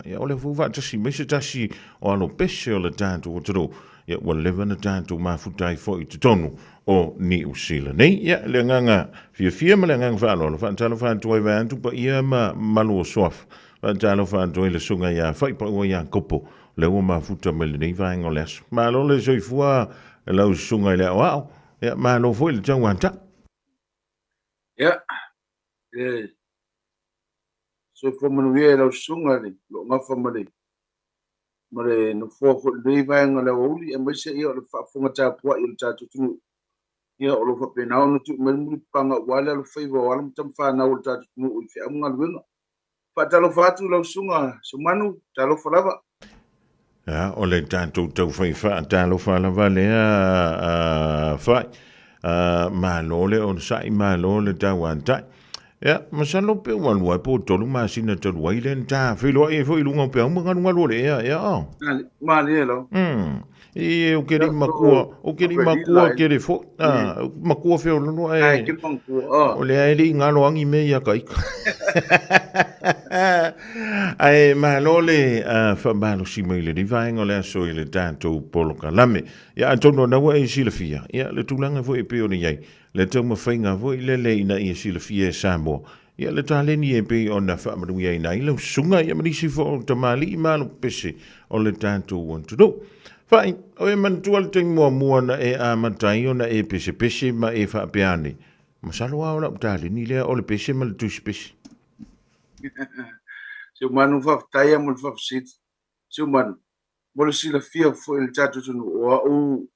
Ia, o lea foi ua faatasi mai se tasi o alo pese o le tatou atunuu, ia, ua leva ona tatou mafuta ai foi i totonu o Niu Sila nei. Ia, le agaga fiafia ma le agaga faaaloalo, faatalofa atu ai vaeatu paia ma mamalu o Suafa. Faatalofa atu ai le Susuga ia Faipaua Iakopo, lea ua mafuta mai lenei vaega o le aso. Malo le soifua lau Susuga i le Aoao, ia, malo foi le tauata. Ia, e soifua manuia i lau susuga i le gafa ma le ma le nofoa foi i lenei vaega o le aoauli, aemaise ia o le faafofoga tapuai o le tatou atunuu. Ia o lo o faapena ona tuu mai le mulipapaga aua le alofaiva o alo ma tamafanau o le tatou atunuu i feau ma galuega. Faatalofa atu i lau susuga Seumanu, talofa lava. Ia, o le tatou taufai faatalofa lava lea a Fai. Malo le onosai, malo le tauatai. Ia, masalo pe ua lua ai po o tolu masina talu ai lea na ta feiloai ai foi i luga o peau ma galugalu o le ea, ea o. Malie lau. E, o ke li makua, o ke li makua ke le fo, a, makua feolono e. Ai, ke makua, o. O le ae le i ngalo angi me ia ka ika. Ae malo le faamalosi mai lenei vaega o le aso i le tatou polokalame. Ia atonu o lena ua e silafia, ia le tulaga foi e pei ona i ai, le taumafaiga foi lele ina ia silafia e Samoa, ia le taleni e pei ona faamanuiaina ai lau susuga ia ma nisi foi o tamalii ma alopese o le tatou atunuu. Fai, o e manatua le taimi muamua na e amata ai ona e pesepese ma e faapea ane, masalo lava o lau taleni lea o le pese ma le tusipese. Seumanu, faafetai lava mo le faafesili. Seumanu, mo le silafia foi e le tatou atunuu, o au,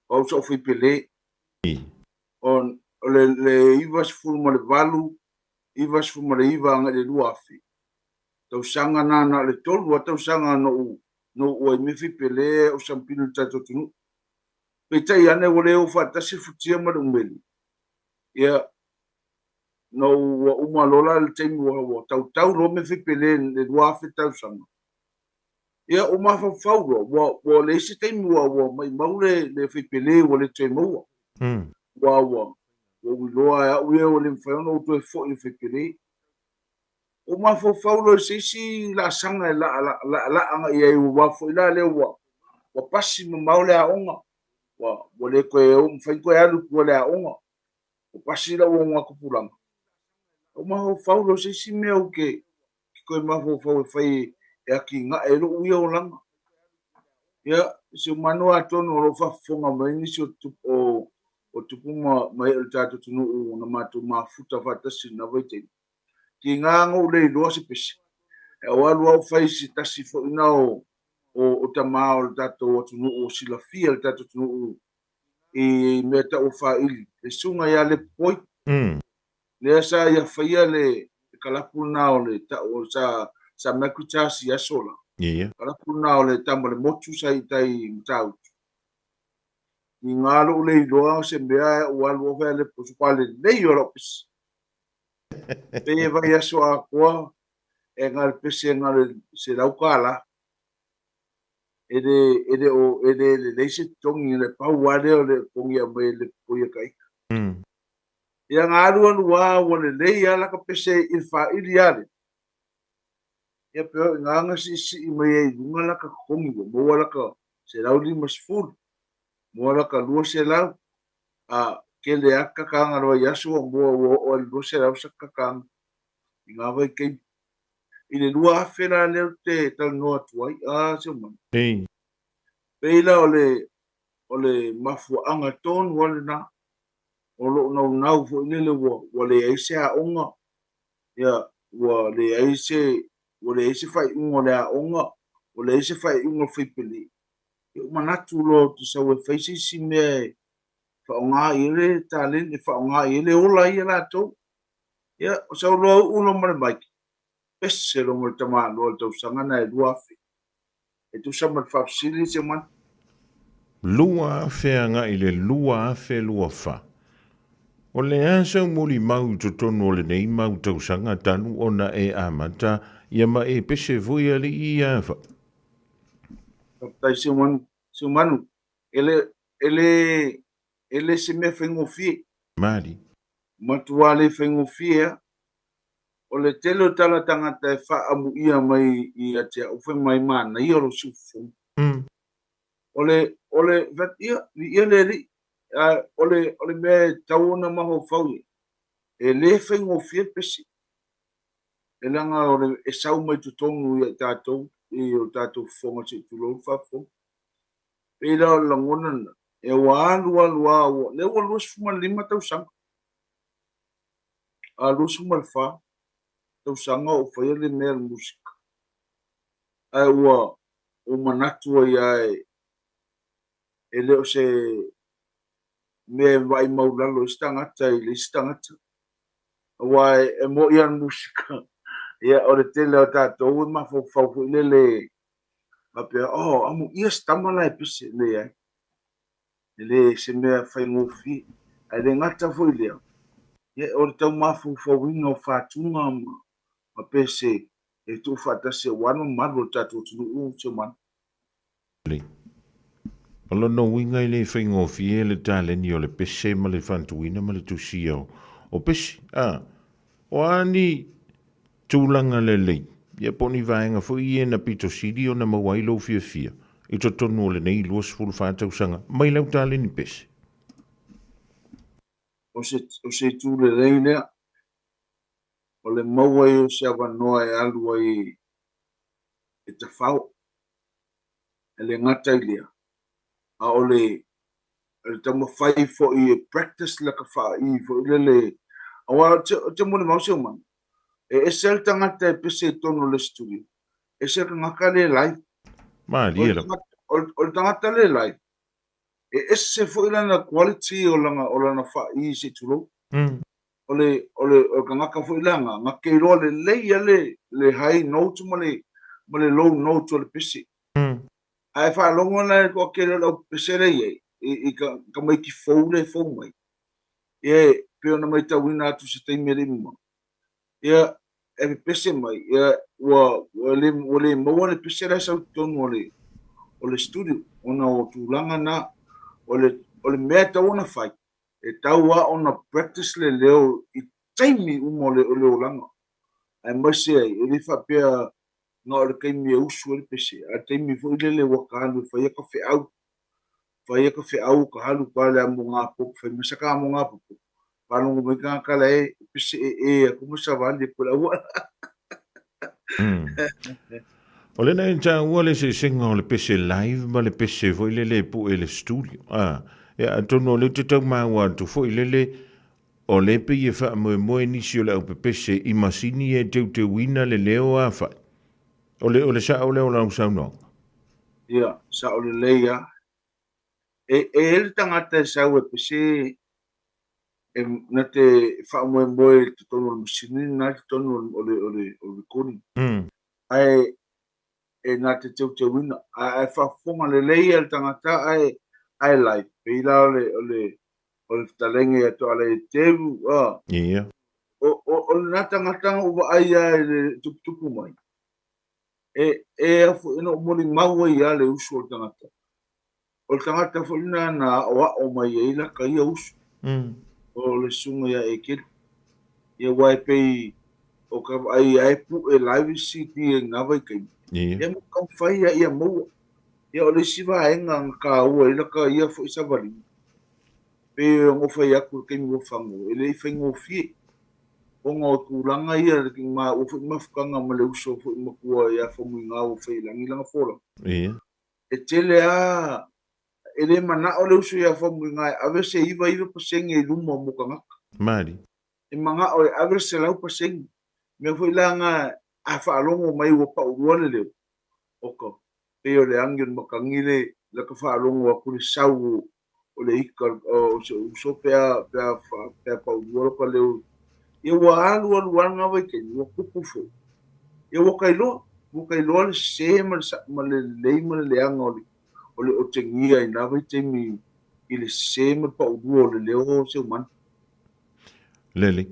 o au sa ou fai pele. O le 98, 99 agai i le 2000, tausaga na, na o le tolu lava tausaga na ou oo ai mea fai pele ou sampili i le tatou atunuu. Peitai ane ua le o faatasi le futia ma le umele. Ia, na ua uma loa la le taimi ua tautau loa mea fai pele i le 2000 tausaga. Ia, ua mafaufau loa, ua leai se taimi ua maimau le fai pele ua le toe maua. Ua ua ou iloa e au ia ua le mafai ona ou toe foi i le fai pele. Ua mafaufau loa i se isi laasaga e laalaa agai i ai, aua foi la lea ua pasi mamao le aoga, ua le toe mafai ona toe alu i tua i le aoga. Ua pasi lau augatupulaga. Ua mafaufau loa i se isi mea ou te toe mafaufau e fai e atinae ai lou ia olaga. Ia, Seumanu atonu o lo o faafofoga mai nisi o tupu ma ee o le tatou atunuu na matou mafuta faatasi i lena vaitaimi. Tiga na ou le iloa se pese, ae ou alu lava ou fai se tasi foi na o tama o le tatou atunuu o silafia le tatou atunuu i mea tau o faaili, le susuga ia Lepopoi. Lea sa ia faia le kalapu lena o le tau sa sa Macritas i aso la. Ia. Kalapu lena o le tama le motu sa i tai i Matautu. I ngā lou le iloa se mea e ua alu ofe a le posu pa lelei o lau pese. Pei e vai aso atoa e ngā le pese e ngā le se lau kālā. E le, e le o, e le lelei se totogi le pau lava lea o le totogi e aumai e le poia ka ika. Ia na alu alu lava ua lelei lava laka pese i le faaili lava lea. Ia pe o i ina na siisii mai ai i luga laka totogi ua maua laka 150, maua laka 200, a tele lava kakaaga o le vaiaso ua maua ua oo lava i le 200 saka kakaaga i na vaitaimi. I le 2000 la lea ou te talanoa atu ai, a Seumanu. Pei la o le o le mafuaaga tonu lava lena o lou naunau foi lele ua leai se aoga, ia, ua leai se, ua leai se faaiuga o le aoga, ua leai se faaiuga o le faipele. Ia, ua manatu loa ou te sau e fai se isi mea e faaaoga i ai le taleni, e faaaoga i ai le ola ia latou. Ia, ua sau loa uu loa ma le mic, pese loa ma le tamaloa i le tausaga lena e 2000. E tusa ma le faafesili Seumanu. 2000 agai i le 2024. O le a sau molimau i totonu o lenei mau tausaga talu ona e amata ia ma e pese foi alii ia fa. Faafetai Seumanu. Seumanu, e le, e le, e le se mea faigofie. Mali. Matua le faigofie a. O le tele o tala tagata e faaamuia mai ia te au fai mai manaia lou siufofoga. O le, o le, ia, viia le Alii, a o le, o le mea e tatau ona mafaufau i ai, e le faigofie le pese. E leaga o le, e sau mai totonu ia i tatou, i o tatou fofoga se i tulou le faafofoga. Pei la o le lagona lena, e ua alu alu lava, ua, lea ua 25 tausaga, a 24 tausaga o ou faia le mea o le musika. Ae ua ou manatu ai lava e, e le o se mea e vaai maulalo ai se tagata i le isi tagata. Aua e moni lava le musika, ia o le tele o tatou e mafaufau foi lele faapea, oh, amuia se tama la e pese. Leai, e le se mea faigofie. Ae le gata foi i lea, ia o le tau mafaufauina o fatuga ma pese e tuufaatasi aua le mamalu o le tatou atunuu si o matou. O lona uiga e le faigofie le taleni o le pese ma le fatuina ma le tusia o pese. A, o a ni tulaga lelei, ia po o ni vaega foi ia na pito sili ona maua ai lou fiafia i totonu o lenei 24 tausaga mai lau taleni pese? O se, o se itu lelei lea, o le maua ai o se avanoa e alu ai e tafao. E le gata i lea, a o le o le taumafai foi e practice laka faaii foi lele, aua ou te molimau si ou mana, e ese le tagata e pese i totonu o le studio, ese le tagata lea e live. Malie lava. O le tagata lea e live, e ese foi lana quality o lana, o lana faaii se i tulou. O le, o le, o le tagata foi lana, na te iloa lelei lava le, le high note ma le, ma le low note o le pese. Ae faalogo la i le toatele o le aupese lea e i ai, i, i ka, tamaiti fou lea e fou mai, ia e pei ona matauina atu i se taimi e le i mamao, ia e pepese mai, ia ua, ua le, ua le maua le pese la e sau i totonu o le, o le studio, ona o tulaga na, o le, o le mea e tatau ona fai, e tatau lava ona practice le leo i taimi uma o le, o le olaga, aemaise ai, e le faapea na o le taimi e usu ai le pese, a o le taimi foi lele ua ta alu e fai ata feau, fai ata feau ka alu ka le amoga popo, fai mai saka amoga popo, faalogo mai tagata la e pese ee atu ma savali atu i le auala. O lena e taua le eseesega o le pese live ma le pese foi lele e pue i le studio. Ah, ia atonu o lea ou te tau maua atu foi lele, o lea pei e faamoemoe nisi o le aupepese i masini e teuteuina le leo a fai. O le, o le sao lea o lau saunoaga? Ia, sao lelei lava. E, e i ai le tagata e sau e pese e na te faamoemoe i totonu o le masini lena i totonu o le, o le, o le recording. Ae e na te teuteuina. Ae, ae faafofoga lelei lava le tagata ae, ae live. Pei la o le, o le, o le fetalaiga ia Toaleitevu, a. Ia. O, o, o lena tagata na ou vaai lava i le tuputupu mai, e, e a foi, na ou molimau ai lava le usu o le tagata. O le tagata foi lena na aoao mai ai laka ia usu. O le susuga ia Ekelu. Ia aua e pei o ka vaai lava e pue live CD i lena vaitaimi. Ia. Ia ma taumafai lava ia maua. Ia o le isi vaega na taua ai laka ia foi savaliga, pei ona ou fai atu i le taimi ua fagoa, e le i faigofie ona o tulaga ia ma ua foi mafutaga ma le uso foi matua ia Faumuina ua fai i lagi lana folauga. Ia. E tele lava, e le manao le uso ia Faumuina e ave se 99% i luma mo tagata. Malie. E manao e ave le 100%. Mea foi la na a faalogo mai ua paulua le leo, oka, pei o le agi o le matagi le laka faalogo atu le sau o le ika o si ou uso pe a pe a pe a paulua loka leo. Ia ua alu alu lava lena vaitaimi, ua tupu foi. Ia ua ka iloa, ua ka iloa le sese ma le ma le lelei ma le leaga o le o le otegia i na vaitaimi i le sese ma le paulua o le leo o si ou mana. Lelei.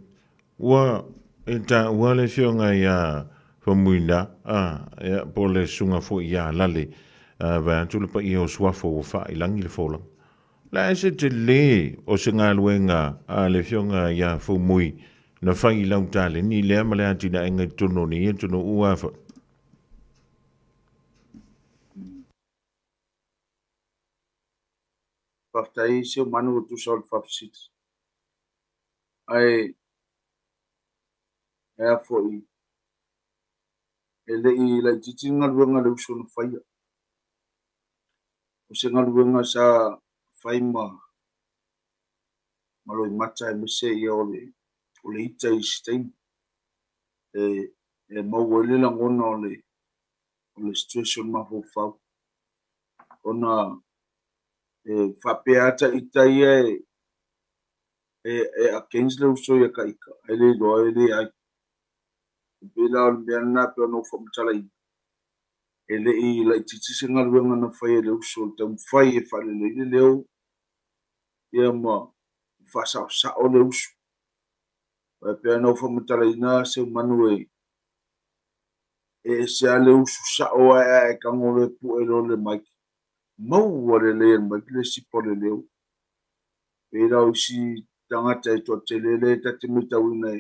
Ua e taua le afioga ia Faumuina, a, ia, po o le susuga foi ia Lale, a, vaeatu le paia o Suafo ua faailangi le folauga. O le a se tele o se galuega a le afioga ia Faumui na fai i lau taleni lea ma le atinaega i totonu o nei atunuu a foi. Faafetai Seumanu e tusa o le faafesili. Ae e a foi, e le i laitiiti le galuega a le uso na faia. O se galuega sa fai ma ma loimata aemaise ia o le o le ita i isi taimi e e maua ai le lagona o le o le stress o le mafaufau ona e faapea lava ita ia e e e against le uso ia ka ita ae le iloa e leai. E pei la o le mea lena e pei ona ou faamatalaina, e le i laitiiti se galuega na fai e le uso i le taumafai e faalelei le leo ia ma faasaosao le uso. Aua e pei ona ou faamatalaina Seumanu e e ese lava le usu sao ae a e tago loa e pue loa le mic, maua lelei e le mic le sipa o le leo. Pei la o isi tagata e toatele lea ta te matauina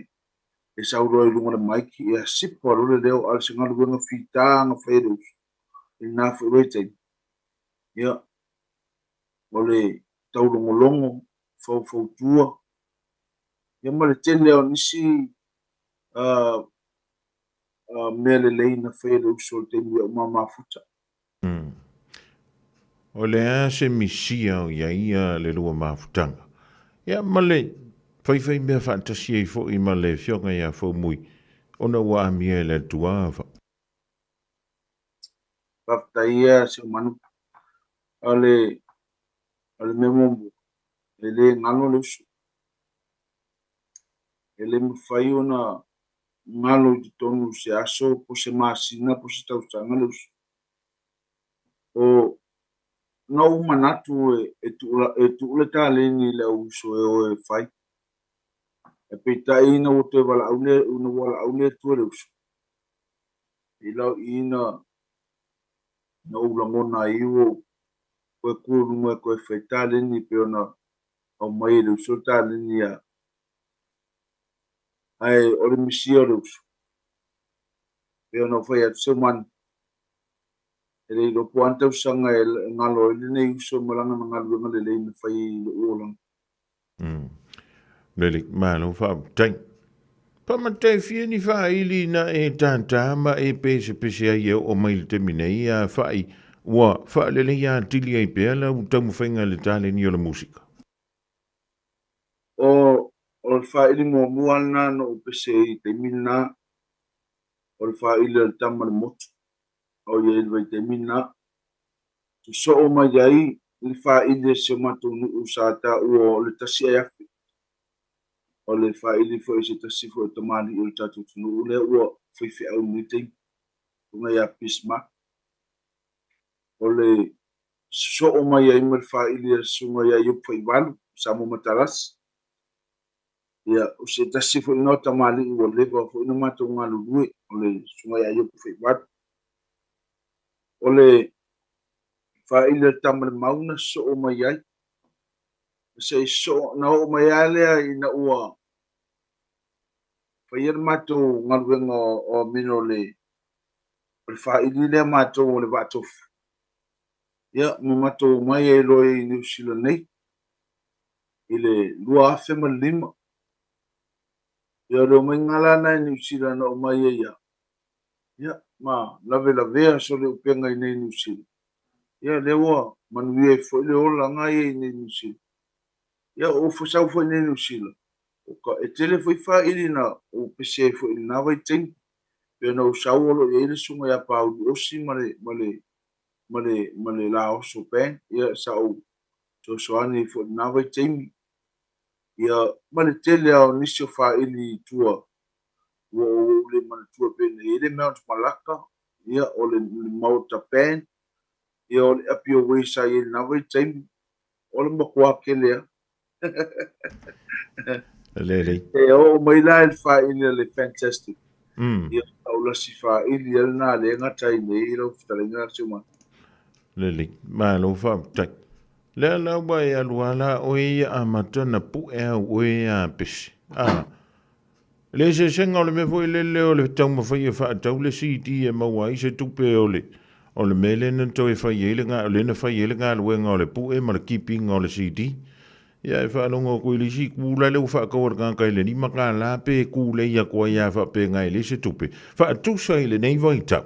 e sau loa i luga o le mic, ia sipa loa le leo, a o se galuega fita na fai e le uso i lena foi vaitaimi. Ia, o le taulogologo, faufautua, ia ma le tele lava o nisi mea lelei na fai e le uso i le taimi a o mamafuta. O le a se misia o i ai ia le lua mafutaga? Ia ma le faifai mea faatasi ai foi ma le Afioga ia Faumui, ona ua amia e le Atua. Faafetai ia Seumanu. O le, o le mea muamua, e le galo le uso. E le mafai ona galo i totonu se aso, po se masina, po se tausaga le uso. O na ou manatu e tuu le taleni i le au uso e o e fai. Ae peitai ina ua toe valaau le, ina ua valaau le Atua i le uso, i lau i na, na ou lagona ai ua ou toe tu i luga e toe fai taleni e pei ona aumai e le uso le taleni a. Ae o le misia o le uso, pei ona ou fai atu, Seumanu, E le iloa po o a ni tausaga e galo ai lenei uso ma lana galuega lelei na fai i lou olaga. Lelei, malo faafetai. Pamatai fia ni faaili na e tātā ma e pesepese ai e oo mai i le taimi nei, a whai, ua whaalelei atili ai pea lau taumafaiga i le taleni o le musika. O, o le faaili muamua lena na ou pese ai i le taimi lena, o le faaili a le tama i le motu. O i ai i le vaitaimi lena. Sosoo mai ai le faaili a si o matou nuu sa taua o le tasi ae afe. O le faaili foi a se tasi foi o tamalii o le tatou atunuu lea ua faifeau i lenei taimi, susuga ia Bismarck. O le sosoo mai ai ma le faaili a le susuga ia Iopu Faivalu, Samoa Matalasi. Ia, o se tasi foi lena o tamalii ua leva foi ona matou galulue, o le Susuga ia Iopu Faivalu. O le faaili a le tama i le mau na sosoo mai ai. Se i sosoo, na oo mai lava lea ina ua faia le matou galuega o amino o le faaili lea matou o le Vaatofu. Ia, ma matou omai ai loa i Niu Sila nei i le 2005. Ia, o le omaiga la lena i Niu Sila na omai ai au, ia, ma lavelavea sole upega i inei i Niu Sila. Ia, lea ua manuia ai foi le olaga ia i inei i Niu Sila. Ia, ou sau foi i inei i Niu Sila, e tele foi faaili na ou pese ai foi i lena vaitaimi. Pei ona ou sau o lo o i ai le susuga ia Pauli Osi ma le, ma le, ma le, ma le Laoso Band, ia, sa ou fesoasoani ai foi i lena vaitaimi. Ia, ma le tele lava o nisi o faaili i tua ua ou le manatua pei ona i ai le Mount Malaka, ia, o le Maota Band, ia, o le Apia Way sa i ai i lena vaitaimi, o le matua tele lava. Lelei. E oo mai la i le faaili a le Fantastic. Ia, o lasi faaili lava lena lea e gata ai nei lau fetalaiga Seumanu. Lelei. Malo faafetai. Lea la ua e alu lava la oe ia amata na pu'e au oe a pese. A. Le eseesega o le mea foi lele o le taumafai e faatau le CD e maua ai se tupe o le o le mea lea na toe fai ai le lea na fai ai le galuega o le pue ma le kipiga o le CD. Ia e faalogo atu i le isi kula lea ua faatau e le tagata i le $5 pe kulei atu ai lava faapena e leai se tupe. Faatusa i lenei vaitau,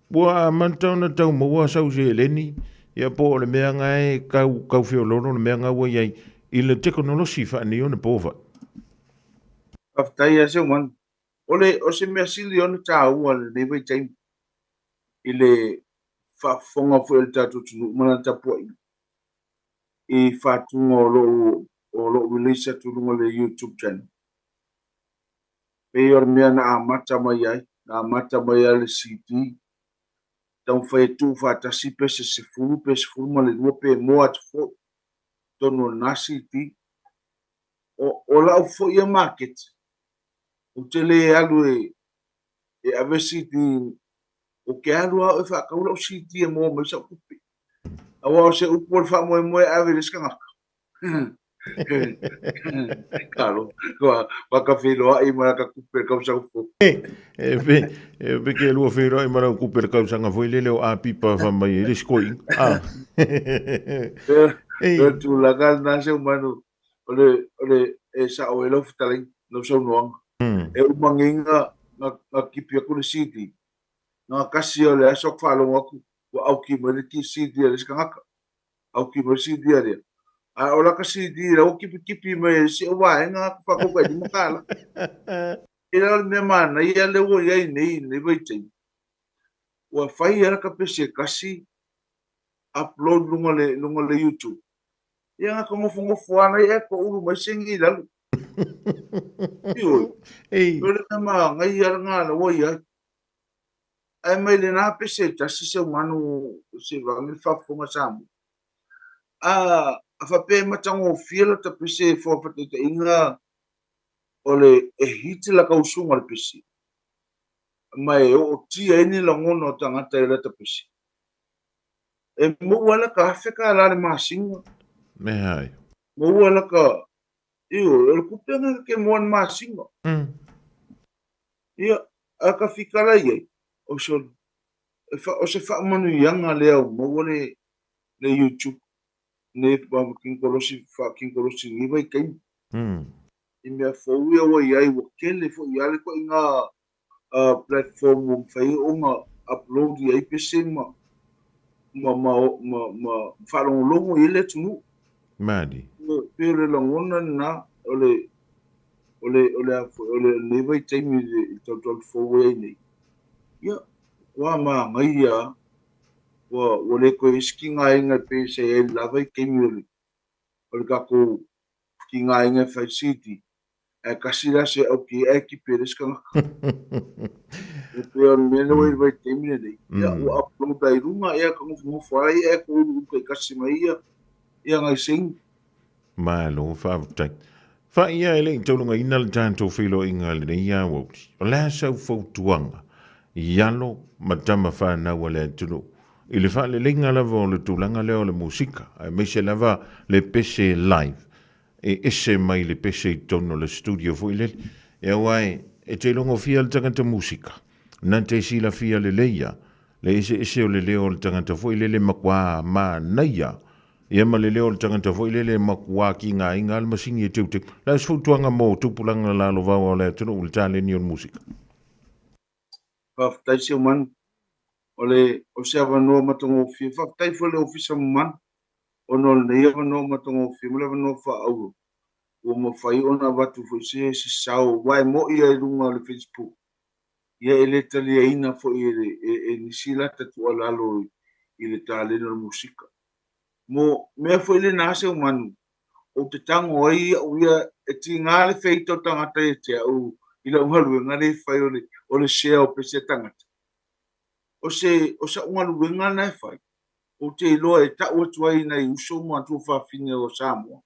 ua amata ona tau maua sau seleni, ia po o le mea na e tau, tau feoloolo le mea na ua i ai i le tekonolosi faaneionapo foi. Faafetai ia Seumanu. O le, o se mea sili ona taua i lenei vaitaimi i le faafofoga foi a le tatou atunuu ma lana tapuaiga i faatuga o lo o, o lo o release atu i luga o le YouTube channel. Pei o le mea na amata mai ai, na amata mai ai le CD, taumafai e tuufaatasi pe se 10 pe 12 pe moa atu foi totonu o lena CD. O, o lau foi ia maketi, ou te le alu e, e ave CD, ou te alu lava e faatau lau CD e maua mai sau tupe. Aua o se upu o le faamoemoe e ave i le isi tagata. Kalo, ua ua ka feiloai ma laka tupe le tausaga fou. E pe, e pe ke lua feiloai ma lau tupe le tausaga foi lele o Apipa fa mai ai le isi koiina. Ah. Ei. O le tulaga lena Seumanu, o le, o le, e sao ai lau fetalaiga, lau saunoaga. E uma nei na, na, na kipi atu le CD. Na kasi o le aso aku faalogo atu, ua auki mai le CD a le isi tagata. Auki mai le CD a lea. A o laka CD la ua kipikipi mai e isi vaega aku faatau tai $5. E la o le mea manaia lea ua i ai nei i lenei vaitaimi, ua fai lava laka pese e tasi, upload luga le, luga le YouTube. Ia na ka nofonofo lava nai e toulu mai seni i lalo. Ioe. Ei. O le mea manaia lena la ua i ai. Ae mai lena pese e tasi Seumanu se vave le faafofoga Samoa. A, a faapea e matagofie lata pese for faataitaiga o le e hit laka usuga o le pese ma e ootia ai ni lagona o tagata i lata pese. E maua laka $1,000 le masina. Me hai. Maua laka, ioe, o le tupe lena ke maua i le masina. Ia, a ka fikala i ai, o se, o se faamanuiaga lea ua maua le, le YouTube, nei faatekonolosi, faatekonolosi i lenei vaitaimi. I mea fou ia ua i ai, ua tele foi lava le ituaiga platform ua mafai ona upload i ai pese ma, ma, ma, ma, ma faalogologo i ai le atunuu. Malie. Pei o le lagona lena o le, o le, o le, o lenei vaitaimi i le tautau fou ua i ai nei. Ia, ua manaia lava. Ua, ua le toe i ai se tigaina e pei sa i ai i le la vaitaimi o le, o le tatou tigaina e fai CD. Ae tasi la se auki ae tipi e le isi tagata. E pei o le mea lea ua i ai i le vaitaimi lenei, ia ua upload ai i luga, ia ka nofonofo ai ae touluulu taitasi mai ia, ia nai seini. Malo faafetai. Faia e le i taulagaina le tatou feiloaiga i lenei aoauli. O le a sau fautuaga i alo ma tama fanau a le atunuu i le faaleleiga lava o le tulaga lea o le musika, aemaise lava le pese live e ese mai le pese i totonu o le studio foi lele. E aua e, e te logofia le tagata musika, na te silafia lelei a le eseese o le leo o le tagata foi lele matua manaia ia ma le leo o le tagata foi lele matua kigaina a le masini e teuteu. Le a se fautuaga mo tupulaga lalovaoa o le atunuu i le taleni o le musika? Faafetai Seumanu. O le, o se avanoa matagofie. Faafetai foi i le Ofisa mamalu ona o lenei avanoa matagofie ma le avanoa faaauro ua mafai ona avatu foi se se sao aua e moni lava i luga o le Facebook ia e le taliaina foi e, e, e nisi lata tuualalo i, i le talena o le musika. Mo mea foi lena Seumanu ou te tago ai au ia e tiga le feita o tagata ia te au i lau galuega lea e fai o le, o le share o pese a tagata. O se, o sa'u galuega lena e fai, ou te iloa e ta'u atu ai i nai uso ma tuafafine o Samoa.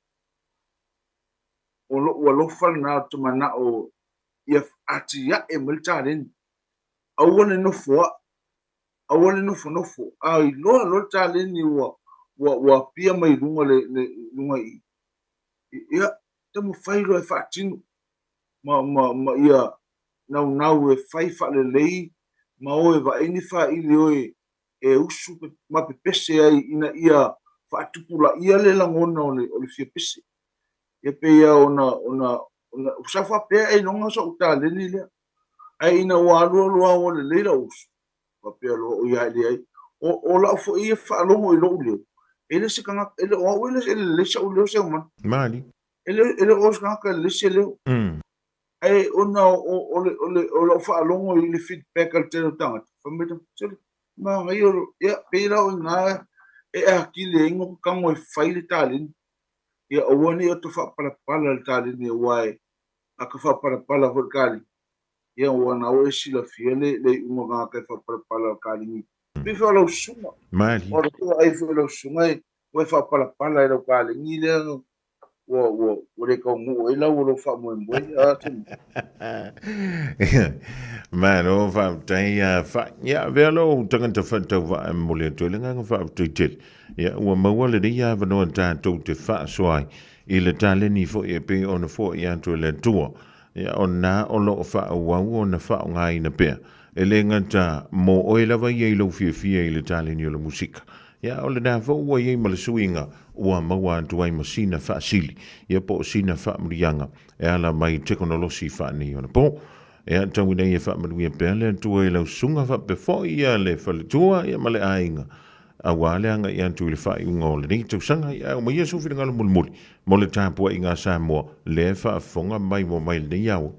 O lo'u alofa lena ou te mana'o ia atia'e mai le taleni. Aua le nofoa'i, aua le nofonofo, a iloa loa le taleni ua, ua, ua apia mai i luga le, le, luga i i, ia, taumafai loa e faatino. ma, ma, ma ia naunau e fai faalelei ma o e vaai ni faili oe e usu ma pepese ai ina ia faatupulaia le lagona o le, o le fia pese. Ia pei lava ona, ona, ona, sa faapea ailoga so'u taleni lea. Ae ina ua alualu lava ua lelei la'u usu, faapea loa, oi ae leai. O, o la'u foi ia faalogo i lo'u leo, e le se tagata, e le o au e le, e lelei sa'u leo Seumanu. Mali. E le, e le o se tagata e lelei se leo. Ae ona o, o, le, o, le, o la'u faalogo i le feedback a le tele o tagata, fai mai, sole, manaia o lo, ia, pei la o i ina e atili ai ona tago e fai le taleni. Ia aua ne i o ta faapalapala le taleni aua e a ka faapalapala foi le kalegi, ia ua na ua e silafia le, le iuga o tagata e faapalapala le kalegi. Pei foi o lau susuga. Mali. O lau ai foi lau susuga e ua e faapalapala i lau kalegi lea ua, ua, ua le taunuu ai lau o lou faamoemoe. A, Malo faafetai ia Fai. Ia avea lou tagata faatauvaa e momoli atu ai le agaga faafetai tele. Ia ua maua lenei avanoa tatou te faasoa ai i le taleni foi e pei ona foai atu e le Atua. Ia o lena o lo o faaauau ona faaaogaina pea. E le gata mo oe lava ia i lou fiafia i le taleni o le musika. Ia o lena foi ua i ai ma le suiga ua maua atu ai ma sina faasili, ia po o sina faamanuiaga e ala mai i tekonolosi faaneionapo. Ia tau ina ia faamanuia pea le Atua i lau susuga faapea foi ia le faletua ia ma le aiga aua le agai atu i le faaiuga o lenei tausaga. Ia aumaia sou finagalo mulimuli mo le tapuaiga a Samoa lea e faafofoga maimoa mai lenei ao.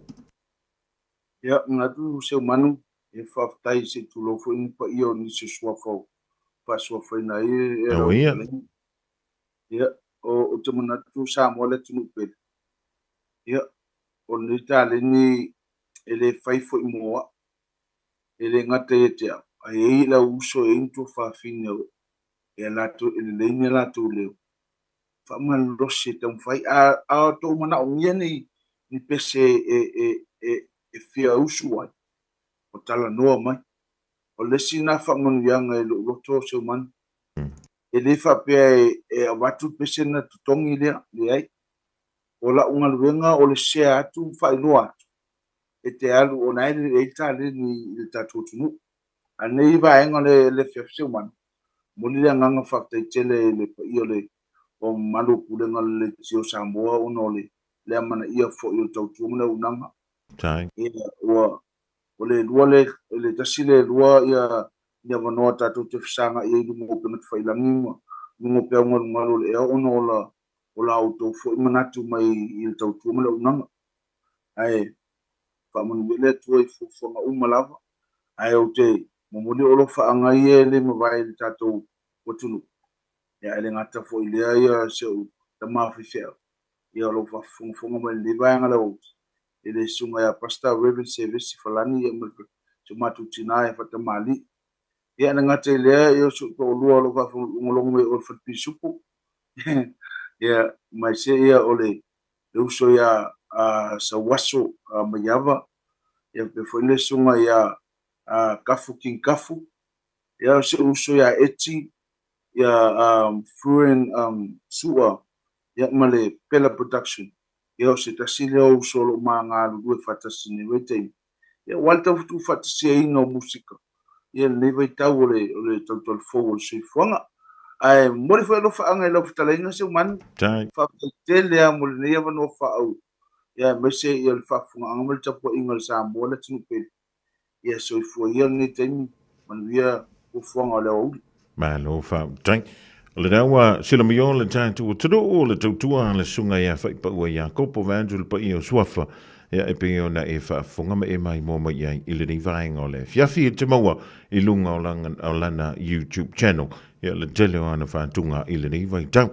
Ia, manatu Seumanu, e faafetai se i tulou foi ni paia o nisi o suafa o faasuafaina ai e lau fetalaiga. Ia, ou te manatu Samoa le atunuu pele. Ia, o lenei taleni e le fai foi mo au, e le gata ia te au, ae i ai lau uso, e i ai ni tuafafine e latou, e lelei ni a latou leo. Faamalosi e taumafai. A, a outou manaomia ni, ni pese e, e, e, e fia usu ai, o talanoa mai. O le isi lena faamanuiaga i lou loto, Seumanu. E le faapea e, e avatu le pese ona totogi lea, leai. O lau galuega o le share atu ma faailoa atu e te alu o la e i ai le taleni i le tatou atunuu. A o lenei vaega o le le afiafi Seumanu, momoli le agaga faafetai tele i le paia o le o mamalu o Pulega o le Leitio o Samoa ona o le le amanaia foi o le tautua ma le auaunaga. Ia, ua o le lua le le tasi le lua ia ni avanoa tatou te fesagai ai i luga o upega tafailagi ma luga o peau galugalu o le ea ona o la o la outou foi manatu mai i le tautua ma le auaunaga. Ae faamanuia le Atua i fuafuaga uma lava, ae ou te momoli o alofaaga ia e le mavae i le tatou atunuu. Ia, ae le gata foi i lea ia si ou tama faifeau, ia o lou faafofogafoga mai i lenei vaega lau aute, i le susuga ia Pastor Reverend Sevesi Falani ia ma si o matou tina ia Faatamalii. Ia, e le gata i lea, ia o si ou toalua o lo o faafogafoga mai o le Fale Pisupo, ia, ma se ia o le le uso ia Sauaso Maiava, ia faapea foi le susuga ia Kafu King Kafu, ia o si ou uso ia Eti, ia Fruin Sua, ia ma le Pela Production. Ia o se tasi lea o uso o lo o ma galulue faatasi i lenei vaitaimi. Ia aua le tau tuufaatasiaina o musika ia lenei vaitau o le, o le tautala fou o le soifuaga. Ae momoli foi alofaaga i lau fetalaiga Seumanu. Faafetai tele lava mo lenei avanoa faaauau, ia aemaise ia le faafofogaaga ma le tapuaiga a le Samoa le atunuu pele. Ia soifua ia lenei taimi, manuia fuafuaga o le aoauli. Malo faafetai. O lena ua silamia le tatou atunuu o le tautua a le Susuga ia Faipaua Iakopo vaeatu le paia o Suafa, ia e pei ona e faafofoga ma e maimoa mai i ai i lenei vaega o le afiafi e te maua i luga o lana YouTube channel, ia le tele o ana faatuga i lenei vaitau.